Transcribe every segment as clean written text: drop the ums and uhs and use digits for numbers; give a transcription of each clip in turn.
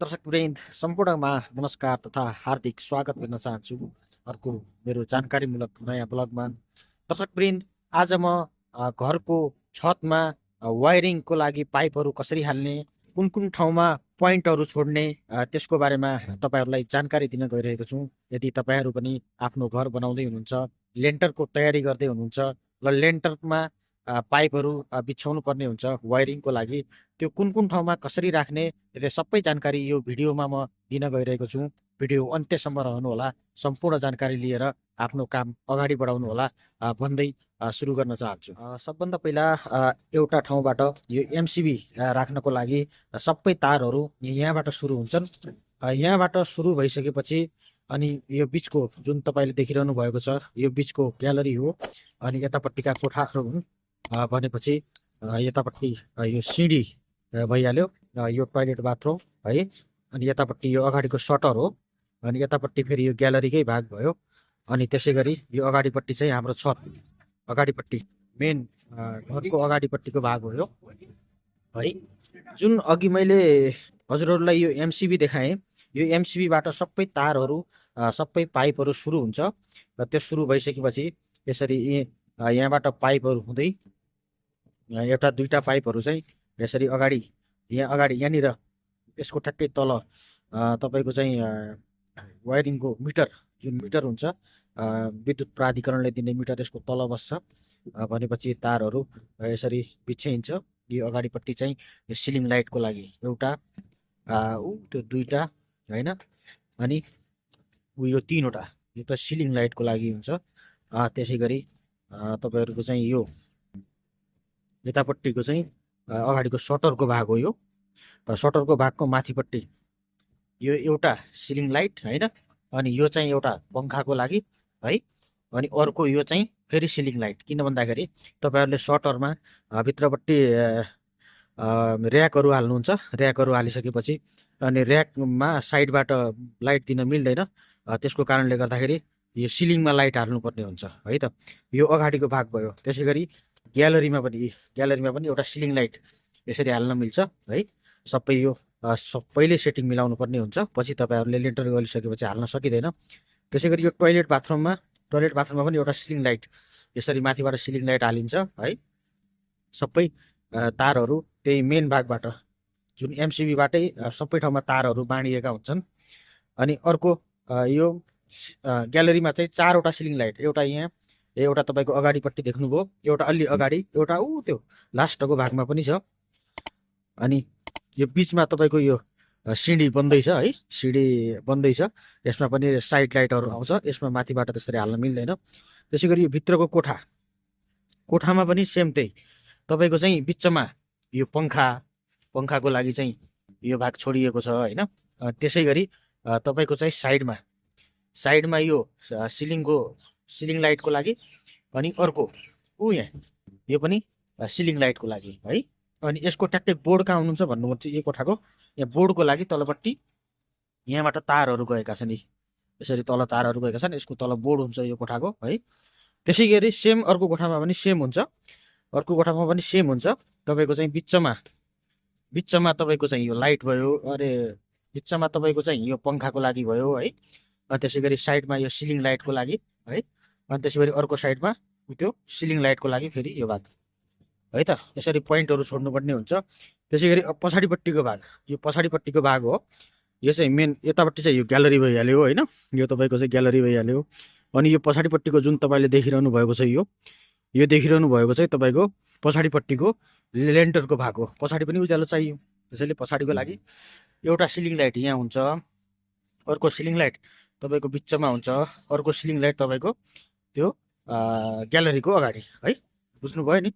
दर्शकवृन्द सम्पूर्णमा नमस्कार तथा हार्दिक स्वागत गर्न चाहन्छु अर्को मेरो जानकारीमूलक नयाँ ब्लगमा। दर्शकवृन्द, आज म घरको छतमा वायरिङको लागि पाइपहरू कसरी हाल्ने, कुन कुन ठाउँमा पोइन्टहरू छोड्ने त्यसको बारेमा तपाईँहरूलाई जानकारी दिन गइरहेको छु। यदि तपाईँहरू पनि आफ्नो घर बनाउँदै हुनुहुन्छ, लेन्टरको तयारी गर्दै हुनुहुन्छ र लेन्टरमा पाइपहरू बिछाउनु पर्ने हुन्छ वायरिङको लागि, त्यो कुन कुन ठाउँमा कसरी राख्ने, यो सबै जानकारी यो भिडियोमा म दिन गइरहेको छु। भिडियो अन्त्यसम्म रहनुहोला, सम्पूर्ण जानकारी लिएर आफ्नो काम अगाडि बढाउनु होला भन्दै सुरु गर्न चाहन्छु। सबभन्दा पहिला एउटा ठाउँबाट यो एमसिबी राख्नको लागि सबै तारहरू यहाँबाट सुरु हुन्छन्। यहाँबाट सुरु भइसकेपछि अनि यो बिचको जुन तपाईँले देखिरहनु भएको छ, यो बिचको ग्यालरी हो। अनि यतापट्टिका कोठाहरू हुन् भनेपछि यतापट्टि यो सिँढी भइहाल्यो, यो टोयलेट बाथरुम है। अनि यतापट्टि यो अगाडिको सटर हो, अनि यतापट्टि फेरि यो ग्यालरीकै भाग भयो। अनि त्यसै गरी यो अगाडिपट्टि चाहिँ हाम्रो छत, अगाडिपट्टि मेन घरको अगाडिपट्टिको भाग हो यो है। जुन अघि मैले हजुरहरूलाई यो एमसिबी देखाएँ, यो एमसिबीबाट सबै तारहरू सबै पाइपहरू सुरु हुन्छ र त्यो सुरु भइसकेपछि यसरी यहाँबाट पाइपहरू हुँदै एउटा दुईटा पाइपहरू चाहिँ यसरी अगाडि यहाँनिर यसको ठ्याक्कै तल तपाईँको चाहिँ वायरिङको मिटर, जुन मिटर हुन्छ विद्युत प्राधिकरणले दिने मिटर, यसको तल बस्छ। भनेपछि तारहरू यसरी बिछ्याइन्छ। यो अगाडिपट्टि चाहिँ यो सिलिङ लाइटको लागि एउटा त्यो दुईटा होइन, अनि यो तिनवटा, यो त सिलिङ लाइटको लागि हुन्छ। त्यसै गरी तपाईँहरूको चाहिँ यो यतापट्टिको चाहिँ अगाडिको सटरको भाग हो। यो सटरको भागको माथिपट्टि यो एउटा सिलिङ लाइट होइन, अनि यो चाहिँ एउटा पङ्खाको लागि है। अनि अर्को यो चाहिँ फेरि सिलिङ लाइट, किन भन्दाखेरि तपाईँहरूले सटरमा भित्रपट्टि ऱ्याकहरू हाल्नुहुन्छ। ऱ्याकहरू हालिसकेपछि अनि ऱ्याकमा साइडबाट लाइट दिन मिल्दैन, त्यसको कारणले गर्दाखेरि यो सिलिङमा लाइट हाल्नुपर्ने हुन्छ है त। यो अगाडिको भाग भयो। त्यसै गरी ग्यालरीमा पनि एउटा सिलिङ लाइट यसरी हाल्न मिल्छ है। सबै यो सबैले सेटिङ मिलाउनु पर्ने हुन्छ, पछि तपाईँहरूले लेन्टर गरिसकेपछि हाल्न सकिँदैन। त्यसै गरी यो टोयलेट बाथरुममा पनि एउटा सिलिङ लाइट यसरी माथिबाट सिलिङ लाइट हालिन्छ है। सबै तारहरू त्यही मेन भागबाट, जुन एमसिबीबाटै सबै ठाउँमा तारहरू बाँडिएका हुन्छन्। अनि अर्को यो ग्यालरीमा चाहिँ चारवटा सिलिङ लाइट, एउटा यहाँ, एउटा तपाईँको अगाडिपट्टि देख्नुभयो, एउटा अलि अगाडि, एउटा त्यो लास्टको भागमा पनि छ। अनि यो बिचमा तपाईँको यो सिँढी बन्दैछ है, सिँढी बन्दैछ। यसमा पनि साइड लाइटहरू आउँछ, यसमा माथिबाट त्यसरी हाल्न मिल्दैन। त्यसै गरी यो भित्रको कोठामा पनि सेम त्यही, तपाईँको चाहिँ बिचमा यो पङ्खाको लागि चाहिँ यो भाग छोडिएको छ होइन। त्यसै गरी तपाईँको चाहिँ साइडमा यो सिलिङ लाइटको लागि, अनि अर्को यहाँ यो पनि सिलिङ लाइटको लागि है। अनि यसको ट्याक्कै बोर्ड कहाँ हुनुहुन्छ भन्नुहुन्छ, यो कोठाको यहाँ बोर्डको लागि तलपट्टि यहाँबाट तारहरू गएका छन्, यसरी तल तारहरू गएका छन्, यसको तल बोर्ड हुन्छ यो कोठाको है। त्यसै गरी सेम अर्को कोठामा पनि सेम हुन्छ, तपाईँको चाहिँ बिचमा तपाईँको चाहिँ यो लाइट भयो, अरे बिचमा तपाईँको चाहिँ यो पङ्खाको लागि भयो है। अनि त्यसै गरी साइडमा यो सिलिङ लाइटको लागि है। अनि त्यसै गरी अर्को साइडमा त्यो सिलिङ लाइटको लागि फेरि यो भाग है त। यसरी पोइन्टहरू छोड्नुपर्ने हुन्छ। त्यसै गरी पछाडिपट्टिको भाग हो, यो चाहिँ मेन। यतापट्टि चाहिँ यो ग्यालरी भइहाल्यो होइन, यो तपाईँको चाहिँ ग्यालरी भइहाल्यो। अनि यो पछाडिपट्टिको जुन तपाईँले देखिरहनु भएको छ, यो देखिरहनु भएको चाहिँ तपाईँको पछाडिपट्टिको लेन्टरको भाग हो। पछाडि पनि उज्यालो चाहियो, त्यसैले पछाडिको लागि एउटा सिलिङ लाइट यहाँ हुन्छ, अर्को सिलिङ लाइट तपाईँको बिचमा हुन्छ, अर्को सिलिङ लाइट तपाईँको त्यो ग्यालरीको अगाडि है। बुझ्नुभयो नि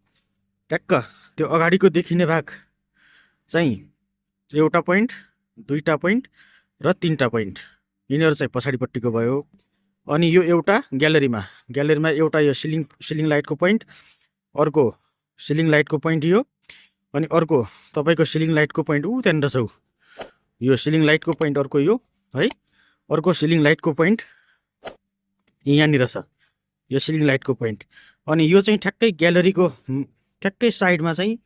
ट्याक्क। त्यो अगाडिको देखिने भाग चाहिँ एउटा पोइन्ट, दुईटा पोइन्ट र तिनवटा पोइन्ट, यिनीहरू चाहिँ पछाडिपट्टिको भयो। अनि यो एउटा ग्यालरीमा एउटा यो सिलिङ लाइटको पोइन्ट, अर्को सिलिङ लाइटको पोइन्ट यो, अनि अर्को तपाईँको सिलिङ लाइटको पोइन्ट त्यहाँनिर छ, यो सिलिङ लाइटको पोइन्ट अर्को यो है। अर्को सिलिङ लाइटको पोइन्ट यहाँनिर छ, यो सिलिङ लाइटको पोइन्ट। अनि यो चाहिँ ठ्याक्कै ग्यालरीको ठ्याक्कै साइडमा चाहिँ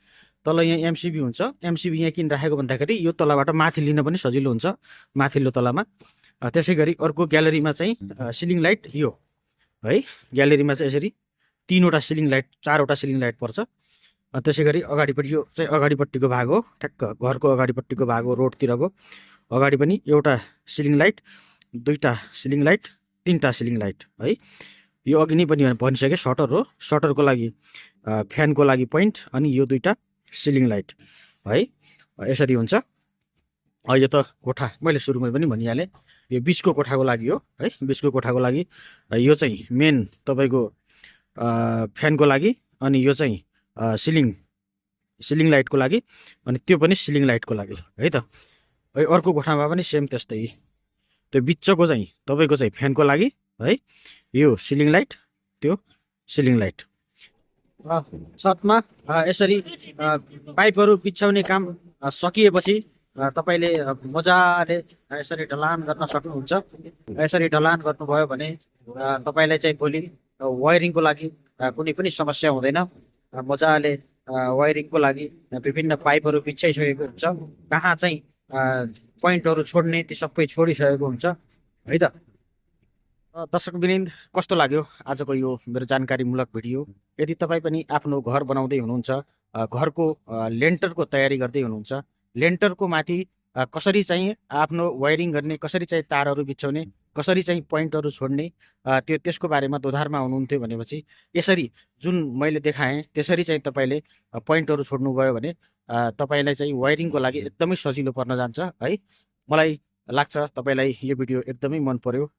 तल यहाँ एमसिबी हुन्छ। एमसिबी यहाँ किन राखेको भन्दाखेरि यो तलाबाट माथि लिन पनि सजिलो हुन्छ, माथिल्लो तलामा। त्यसै गरी अर्को ग्यालेरीमा चाहिँ सिलिङ लाइट यो है, ग्यालेरीमा चाहिँ यसरी 3वटा सिलिङ लाइट, 4वटा सिलिङ लाइट पर्छ। त्यसै गरी अगाडिपट्टि यो चाहिँ अगाडिपट्टिको भाग हो, ठ्याक्क घरको अगाडिपट्टिको भाग हो, रोडतिरको। अगाडि पनि एउटा सिलिङ लाइट, 2टा सिलिङ लाइट, 3टा सिलिङ लाइट है। यो अघि नै पनि भनिसकेँ सटर हो, सटरको लागि फ्यानको लागि पोइन्ट, अनि यो 2टा सिलिङ लाइट है। यसरी हुन्छ। यो त कोठा मैले सुरुमै पनि भनिहालेँ, यो बिचको कोठाको लागि हो है, बिचको कोठाको लागि। यो चाहिँ मेन तपाईँको फ्यानको लागि, अनि यो चाहिँ सिलिङ लाइटको लागि, अनि त्यो पनि सिलिङ लाइटको लागि है त। अर्को कोठामा पनि सेम त्यस्तै, त्यो बिचको चाहिँ तपाईँको चाहिँ फ्यानको लागि है, यो सिलिङ लाइट, त्यो सिलिङ लाइट। छतमा यसरी पाइपहरू बिछ्याउने काम सकिएपछि तपाईँले मजाले यसरी ढलान गर्न सक्नुहुन्छ। यसरी ढलान गर्नुभयो भने तपाईँलाई चाहिँ भोलि वायरिङको लागि कुनै पनि समस्या हुँदैन। मजाले वायरिङको लागि विभिन्न पाइपहरू बिछ्याइसकेको हुन्छ, कहाँ चाहिँ पोइन्टहरू छोड्ने ती सबै छोडिसकेको हुन्छ है त। दर्शकवृन्द, कस्तो लाग्यो आजको यो मेरो जानकारीमूलक भिडियो? यदि तपाईँ पनि आफ्नो घर बनाउँदै हुनुहुन्छ, घरको लेन्टरको तयारी गर्दै हुनुहुन्छ, लेन्टरको माथि कसरी चाहिँ आफ्नो वायरिङ गर्ने, कसरी चाहिँ तारहरू बिछ्याउने, कसरी चाहिँ पोइन्टहरू छोड्ने, त्यसको बारेमा दोधारमा हुनुहुन्थ्यो भनेपछि यसरी जुन मैले देखाएँ त्यसरी चाहिँ तपाईँले पोइन्टहरू छोड्नुभयो भने तपाईँलाई चाहिँ वायरिङको लागि एकदमै सजिलो पर्न जान्छ है। मलाई लाग्छ तपाईँलाई यो भिडियो एकदमै मन पर्यो।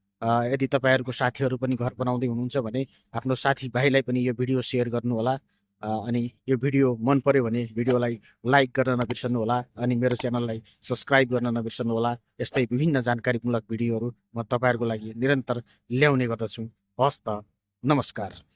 यदि तपाईँहरूको साथीहरू पनि घर बनाउँदै हुनुहुन्छ भने आफ्नो साथीभाइलाई पनि यो भिडियो सेयर गर्नुहोला। अनि यो भिडियो मन पर्यो भने भिडियोलाई लाइक गर्न नबिर्सनुहोला, अनि मेरो च्यानललाई सब्सक्राइब गर्न नबिर्सनुहोला। यस्तै विभिन्न जानकारीमूलक भिडियोहरू म तपाईँहरूको लागि निरन्तर ल्याउने गर्दछु। हस् त, नमस्कार।